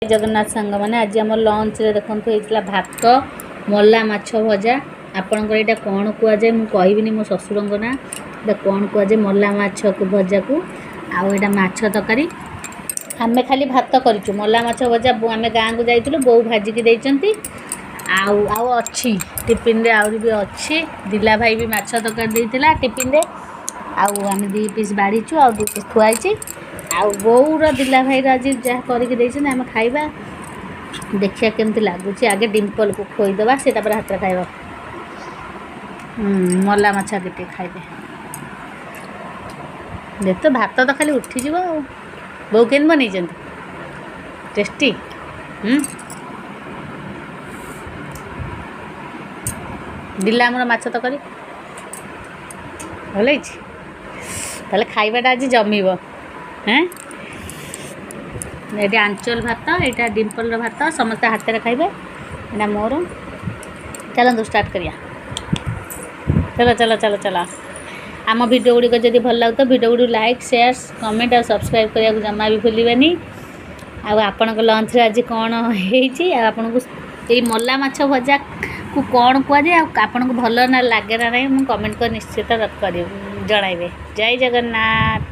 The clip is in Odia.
ଜଗନ୍ନାଥ ସାଙ୍ଗମାନେ, ଆଜି ଆମ ଲଞ୍ଚରେ ଦେଖନ୍ତୁ ହେଇଥିଲା ଭାତ, ମଲା ମାଛ ଭଜା। ଆପଣଙ୍କର ଏଇଟା କ'ଣ କୁହାଯାଏ ମୁଁ କହିବିନି, ମୋ ଶ୍ୱଶୁରଙ୍କ ନାଁ। ଏଇଟା କ'ଣ କୁହାଯାଏ ମଲା ମାଛକୁ ଭଜାକୁ? ଆଉ ଏଇଟା ମାଛ ତରକାରୀ। ଆମେ ଖାଲି ଭାତ କରିଛୁ, ମଲା ମାଛ ଭଜା ଆମେ ଗାଁକୁ ଯାଇଥିଲୁ, ବୋଉ ଭାଜିକି ଦେଇଛନ୍ତି। ଆଉ ଆଉ ଅଛି ଟିଫିନରେ, ଆହୁରି ବି ଅଛି। ଦିଲା ଭାଇ ବି ମାଛ ତରକାରୀ ଦେଇଥିଲା ଟିଫିନରେ। ଆଉ ଆମେ 2 ପିସ୍ ବାଢ଼ିଛୁ, ଆଉ 2 ପିସ୍ ଥୁଆ ହେଇଛି। ଆଉ ବୋଉର ଦିଲା ଭାଇର ଆଜି ଯାହା କରିକି ଦେଇଛନ୍ତି ଆମେ ଖାଇବା, ଦେଖିବା କେମିତି ଲାଗୁଛି। ଆଗେ ଡିମ୍ପଲକୁ ଖୋଇଦେବା, ସେ ତାପରେ ହାତରେ ଖାଇବ। ମଲା ମାଛ ଆଗେ ଟିକେ ଖାଇଦେ। ଦେଖ ତ, ଭାତ ତ ଖାଲି ଉଠିଯିବ। ଆଉ ବୋଉ କେମିତି ବନେଇଛନ୍ତି? ଟେଷ୍ଟି। ଦିଲା ଆମର ମାଛ ତରକାରୀ ଭଲ ହେଇଛି। ତାହେଲେ ଖାଇବାଟା ଆଜି ଜମିବ। ହେଁ, ଏଠି ଆଞ୍ଚଲ ଭାତ, ଏଇଟା ଡିମ୍ପଲର ଭାତ, ସମସ୍ତେ ହାତରେ ଖାଇବେ। ଏଇଟା ମୋର। ଚାଲନ୍ତୁ ଷ୍ଟାର୍ଟ କରିବା। ଚାଲ ଚାଲ ଚାଲ ଚାଲ। ଆମ ଭିଡ଼ିଓ ଗୁଡ଼ିକ ଯଦି ଭଲ ଲାଗୁଥିବ, ଭିଡ଼ିଓ ଗୁଡ଼ିକୁ ଲାଇକ୍, ସେୟାର, କମେଣ୍ଟ ଆଉ ସବସ୍କ୍ରାଇବ୍ କରିବାକୁ ଜମା ବି ଭୁଲିବେନି। ଆଉ ଆପଣଙ୍କ ଲଞ୍ଚରେ ଆଜି କ'ଣ ହେଇଛି, ଆଉ ଆପଣଙ୍କୁ ଏଇ ମଲା ମାଛ ଭଜାକୁ କ'ଣ କୁହାଯାଏ, ଆଉ ଆପଣଙ୍କୁ ଭଲ ନା ଲାଗେ ନା ନାହିଁ, ମୁଁ କମେଣ୍ଟ କରି ନିଶ୍ଚିତ କରି ଜଣାଇବେ। ଜୟ ଜଗନ୍ନାଥ।